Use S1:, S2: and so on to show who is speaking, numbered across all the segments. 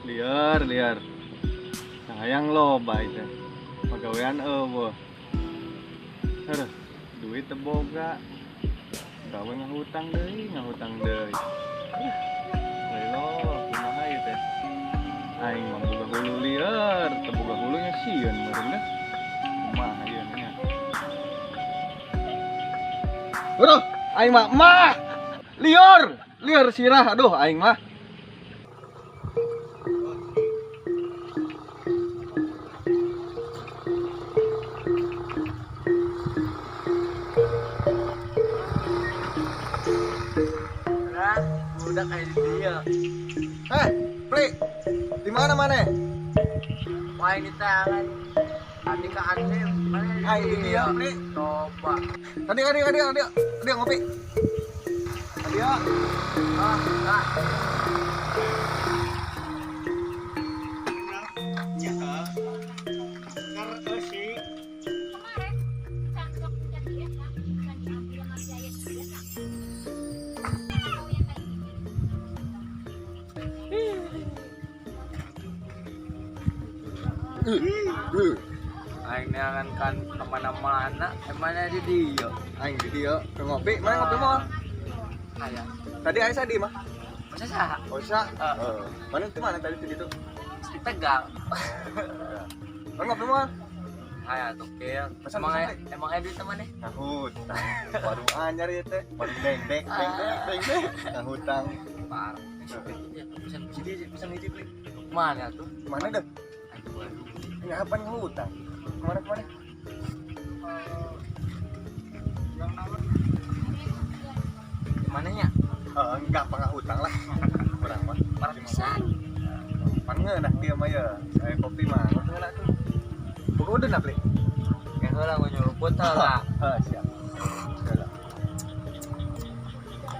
S1: Liar, liar. Sayang loba itu. Pagawean eueuh. Aduh, duit teu boga. Gawe ngahutang deui, ngahutang deui. Lelo, kumaha ieu teh? Aing mah boga hulu lieur, teu boga hulu nya sieun meureun deh. Kumaha ieu nya? Aduh, aing mah mah lieur, lieur sirah aduh aing mah.
S2: Udah kayak dia.
S1: Eh, Pli, di mana mana?
S2: Wah, ini tangan. Tadi ke Andim, mana?
S1: Ayo di dia, Pli.
S2: Coba.
S1: Tadi, tadi, tadi, tadi, tadi ngopi. Tadi ya.
S2: Ah, ah. Aing neangan kan kemana-mana, emangnya di dia?
S1: Aing di dia, ke ngopi, mana ngopi mau?
S2: Aya.
S1: Tadi Aisyah di mah?
S2: Masa sah?
S1: Oh sah. Mana itu mana tadi itu?
S2: Di Tegal.
S1: Mana ngopi mau?
S2: Aya tuh kel. Emang aya duit mana?
S1: Ngahutang. Baru anyar ya teh. Baru deng deng deng deng deng. Ngahutang.
S2: Parah. Pesan hiji beli. Mana tuh?
S1: Mana dah? Ini apa ngehutang? Kemana-kemana?
S2: Mananya?
S1: Enggak, pengahutang lah. Kurang mah.
S2: Parah pisan.
S1: Pangeunah dia mah ya. Saya kopi mah. Ngeunah tuh. Buku udah nak, Pli?
S2: Kayak heula gua nyeruput lah.
S1: Heeh, siap. Heula.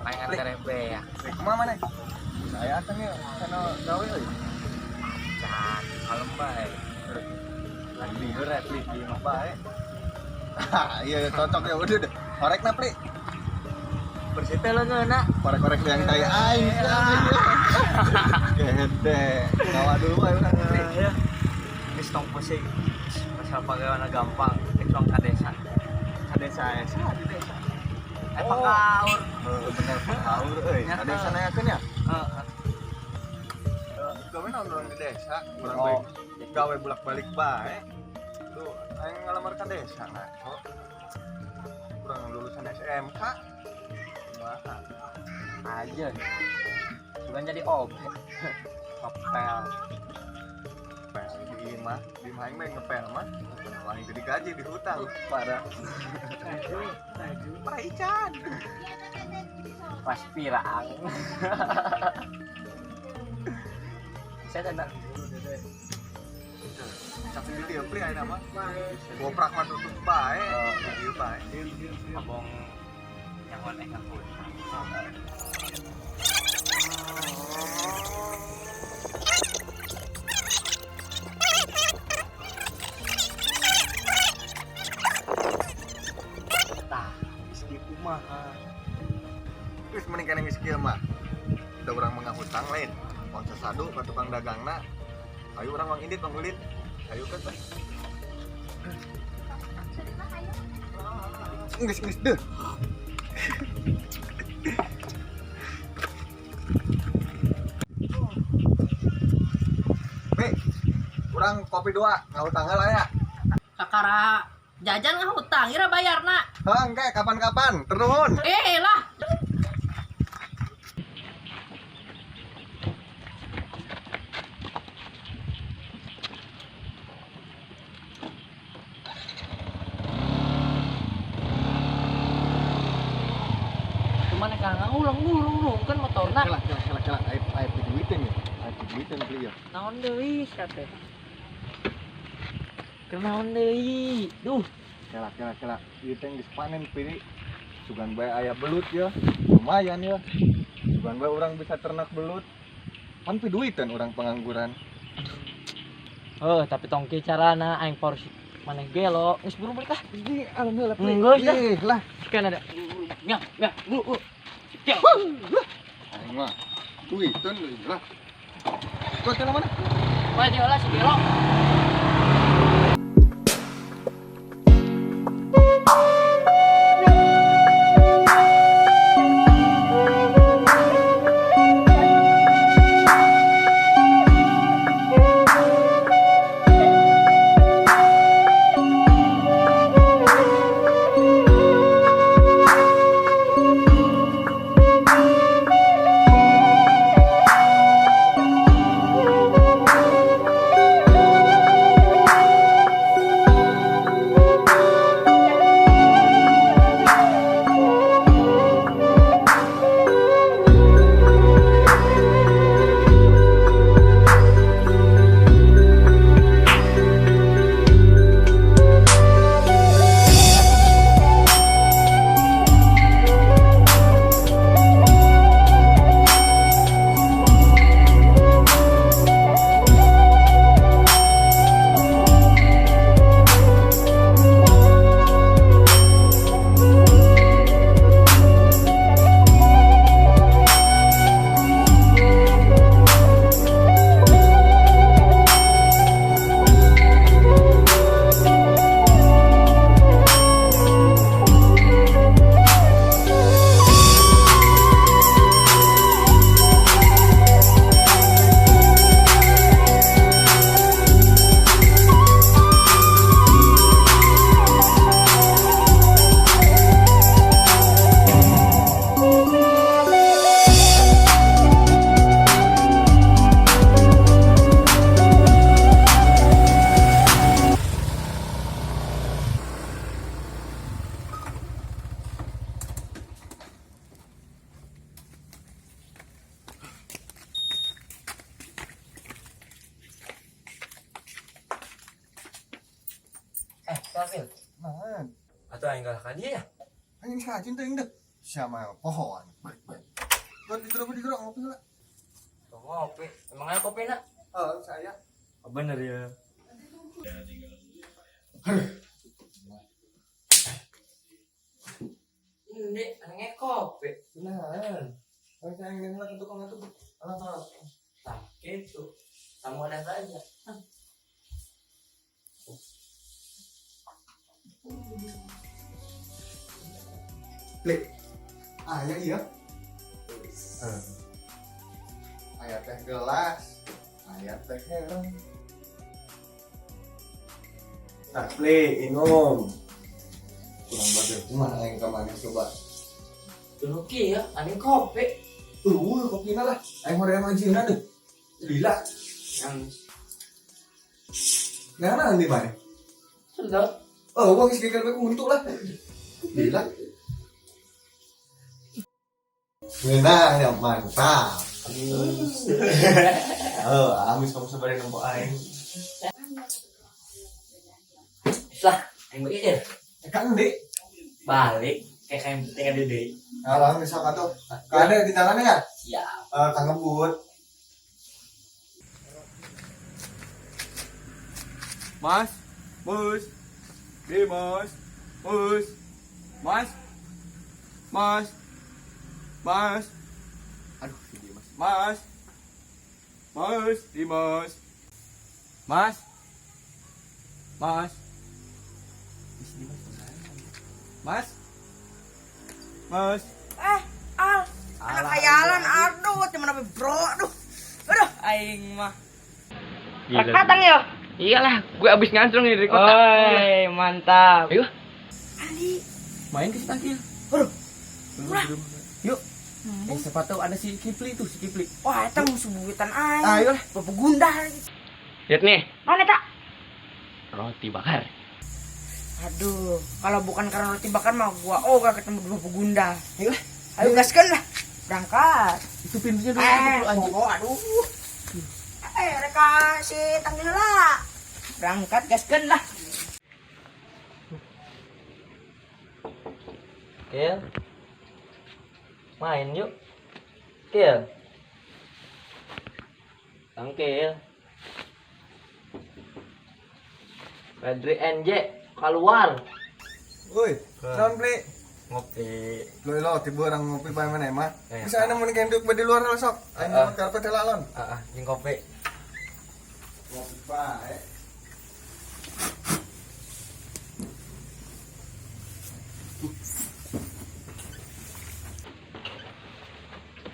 S2: Pengen terebe ya.
S1: Pli, kumaha maneh? Saya akan ya kana gawe euy.
S2: Can, kalem bae.
S1: Lagi lieur ya, Pli, di imah bae. Iya, cocok ya udah deh. Korek na, Pli.
S2: Bersih teh leungeunna.
S1: Korek-korek yang tai aing. Gede. Ngawa dulu ayo urang, Pli.
S2: Ya. Geus tong pusing. Masalah pagaweana gampang, kecuang ka desa.
S1: Ka desa ya, di desa.
S2: Eh pakaur.
S1: Heuh, bener pakaur euy. Ka desa nayakeun ya?
S2: Heeh.
S1: Gawe naon urang di desa? Urang bae gawe bolak-balik bae. Tuh, aing ngalamar ka desa ngaco. Kurang lulusan SMK. Kumaha?
S2: Aja. Bukan jadi OB.
S1: Ngepel. Ngepel di imah, di imah aing mah ngepel mah. Lain jadi gaji di hutang parah. Parah ican.
S2: Pas pirang. Saya tenang.
S1: Tapi di dia beli ayeuna mah. Goprak mah tutup bae, ieu bae.
S2: Abong nyahoan eh ngahutang. Tah, geus kieu kumaha?
S1: Geus mending kana geus kieu mah. Da urang mah ngahutang lain. Wang sasadu ka tukang dagangna. Ayo urang wang indit wang ulin. Ayo kan, Pak. Geus geus deuh. Be, urang kopi dua, ngahutang heula ya.
S3: Kakara jajan ngahutang, ira bayarna.
S1: Heuh, engke kapan-kapan, ternuhun.
S3: Eh lah.
S2: Mana kang ulang-ulang kan motorna.
S1: Kelak kelak kelak kelak aib aib duitin ya. Aib Duit yang beli ya.
S2: Naon deui sia teh? Kenaon deui? Duh,
S1: Kela kela kela. Ieu teh geus panen pilih. Sugan bae aya belut ya. Lumayan ya. Sugan bae urang bisa ternak belut. Pan piduiteun urang pengangguran.
S2: Heuh, tapi tong kieu carana aing porsi maneh gelo, geus buru balik ah.
S1: Ih, alhamdulillah.
S2: Geus dah.
S1: Ih, lah.
S2: Kan ada. Ya, ya, bu. Ya.
S1: Aing mah duiteun deui lah. Gua teh mana?
S2: Bae diolah si gelo. Kamil.
S1: Naon?
S2: Atuh aing kalah ka dia ya.
S1: Anjing sajin teuing deh. Siapa pohoan. Baik, baik. Gua digerok ngopi lah.
S2: Ngopi. Emang aya kopi na?
S1: Oh, saya.
S2: Oh, bener ya. Ini aneh kopi.
S1: Nah, saya ingin lah ke tukang itu. Alah, alah.
S2: Nah, gitu. Kamu ada saja.
S1: Lek, ayah iya. Ayah teh gelas, ayah teh helm. Nah, Li, minum. Kurang bager kumaha aing ka maneh coba.
S2: Dulu ya, aneh kopi.
S1: Kopina lah. Aing hoream anjeunna deh. Lila.
S2: Yang
S1: Nah, nanti mana?
S2: Sudah.
S1: Oh, uang geus gagal bae untuk lah. Lila. Ngeunah ya mantap. Oh, amis kamu sabari nempo aing.
S2: Lah, aing balik ya.
S1: Kan Dek.
S2: Balik kayak kayak tinggal dede.
S1: Alah, geus sok atuh. Kada di tangannya ya?
S2: Siap.
S1: Kang ngebut. Mas, Mas, Dimas, Mas, Mas, Mas, Mas. Aduh, si Dimas. Mas, Mas, Dimas, Mas, Mas. Dimas, Mas, Mas.
S3: Al, anak khayalan, aduh, temen apa bro, aduh, aduh, aing mah.
S2: Gila.
S3: Datang ya?
S2: Iyalah, gue abis ngancrong nih dari kota.
S4: Oi, mantap.
S2: Ayo,
S3: Ali,
S2: main ke si Tangkil.
S3: Aduh.
S2: Murah. Yuk. Siapa tahu ada si Kipli tuh, si Kipli.
S3: Wah, eta musuh buyutan aing.
S2: Ayo lah.
S3: Bapak gundah.
S2: Lihat nih,
S3: Mana tak?
S2: roti bakar.
S3: Aduh, kalau bukan karena roti bakar mah gua oh gak ketemu bapak gundah.
S2: Ayo lah.
S3: Ayo gaskan lah. Berangkat.
S2: Itu pintunya dulu, tutup dulu anjing.
S3: Oh, aduh. ka si Tangkil heula. Berangkat gaskeun lah.
S2: Kil. Main yuk. Kil. Tangkil. Pedri NJ keluar.
S1: Woi, naon beli?
S2: Ngopi.
S1: Lo lo tiba orang ngopi bae mana mah? Bisa anu mun genduk di luar lah sok. Aing mau karpet heula lon.
S2: Heeh, jeung kopi.
S1: Ngopi bae.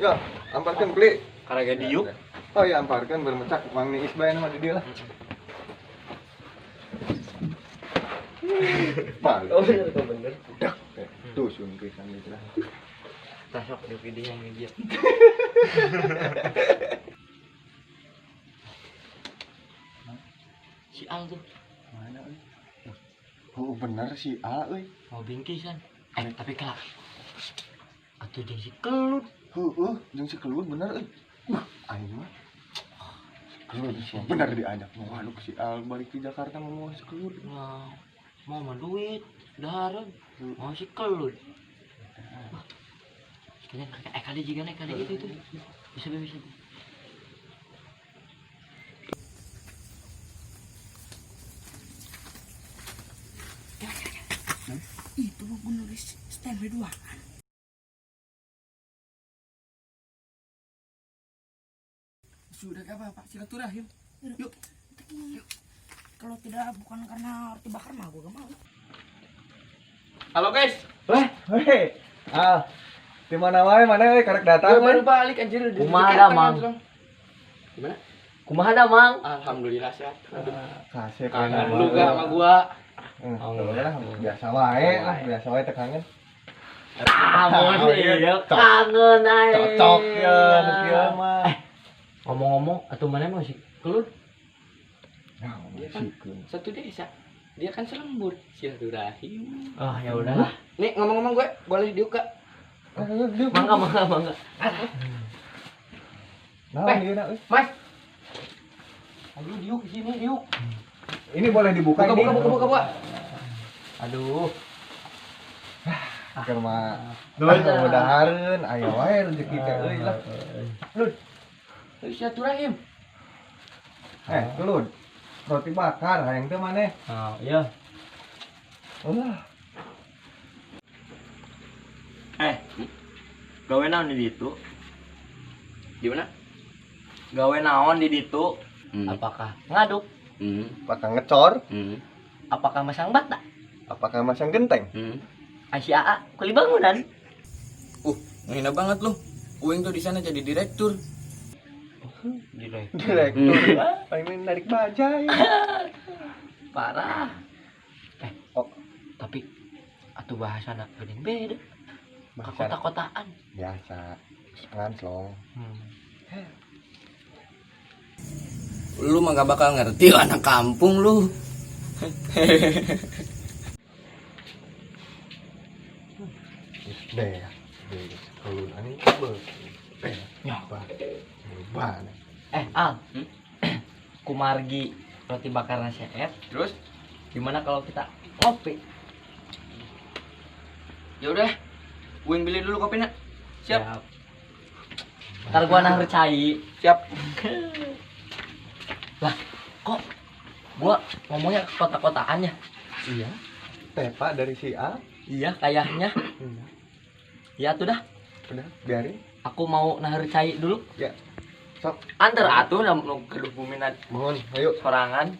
S1: Ya, amparkeun beli.
S2: Karaga diuk.
S1: Oh iya, amparkeun bermecak mang niis bae mah di dieu lah. Balik.
S2: Oh bener, oh bener.
S1: Udah, tuh sun pisan gitu lah.
S2: Tah sok di video yang dia. Si Al tuh.
S1: Mana euy? Oh bener si Al euy.
S2: Mau bingkisan. Tapi kelak. Atuh jeung si Kelut.
S1: Heeh, jeung si Kelut bener euy. Aing mah. Si Kelut bener diajak mau anu si Al balik ke Jakarta mau si Kelut.
S2: Nah, mau mah duit, dahareun. Mau si Kelut. Wah. Kayaknya kali juga nih kali itu. Bisa.
S3: Itu gue nulis stand B2-an.
S4: Sudah apa Pak silaturahim.
S3: Yuk. Yuk. Kalau tidak bukan karena roti bakar mah gue gak mau.
S4: Halo guys.
S1: Weh, weh. Ah. Di mana wae mana euy karek datang.
S4: Gue baru balik anjir.
S2: Kumaha da, Mang?
S4: Gimana?
S2: Kumaha da, Mang?
S4: Alhamdulillah sehat.
S1: Kasih
S4: Kangen lu gak sama gua?
S1: Lah, biasa wae lah, biasa wae teh kangen.
S2: Kamu sih ya, kangen ae.
S1: Cocok ya, nu kieu mah.
S2: Ngomong-ngomong, atuh mana mau si Kelut?
S1: Nah,
S4: Dia kan satu desa. Dia kan selembur, silaturahim.
S2: Oh, ya udahlah.
S4: Nih, ngomong-ngomong gue boleh diuk gak?
S2: Mangga, mangga.
S1: Nah, ieu na euy.
S4: Mas. Ayo diuk di sini, diuk.
S1: Ini boleh dibuka
S4: buka,
S1: ini.
S4: Buka.
S2: Aduh.
S1: Keur mah mudahareun aya wae rezeki teh euy lah.
S4: Lud. Silaturahim.
S1: Lud. Roti bakar hayang teh maneh.
S2: Oh, iya.
S1: Ulah.
S2: Gawe naon di ditu?
S4: Di mana?
S2: Gawe naon di ditu? Apakah ngaduk?
S1: Apakah ngecor?
S2: Apakah masang bata?
S1: Apakah masang genteng?
S2: Si AA kuli bangunan.
S4: Ngehina banget lu. Uing tuh di sana jadi direktur.
S1: Direktur. Paling narik bajai.
S2: Parah.
S1: Oh.
S2: Tapi atuh bahasana geuning beda. Ke kota-kotaan.
S1: Biasa. Translong.
S4: Lu mah gak bakal ngerti lah, anak kampung lu.
S1: Deh, kalau ani be. Nyapa. Ban.
S2: Al. Kumargi roti bakar nasi F.
S4: Terus
S2: gimana kalau kita ngopi?
S4: Ya udah, Uing beli dulu kopinya. Siap.
S2: Ntar gua nahar cai.
S4: Siap.
S2: Lah, kok gua ngomongnya ke kota-kotaannya?
S1: Iya. Tepa dari si A.
S2: Iya, kayaknya. Ya tuh dah.
S1: Udah, biarin.
S2: Aku mau nahar cai dulu.
S1: Ya. Sok.
S2: Antar atuh nu keduh buminat.
S1: Mohon, ayo.
S2: Sorangan.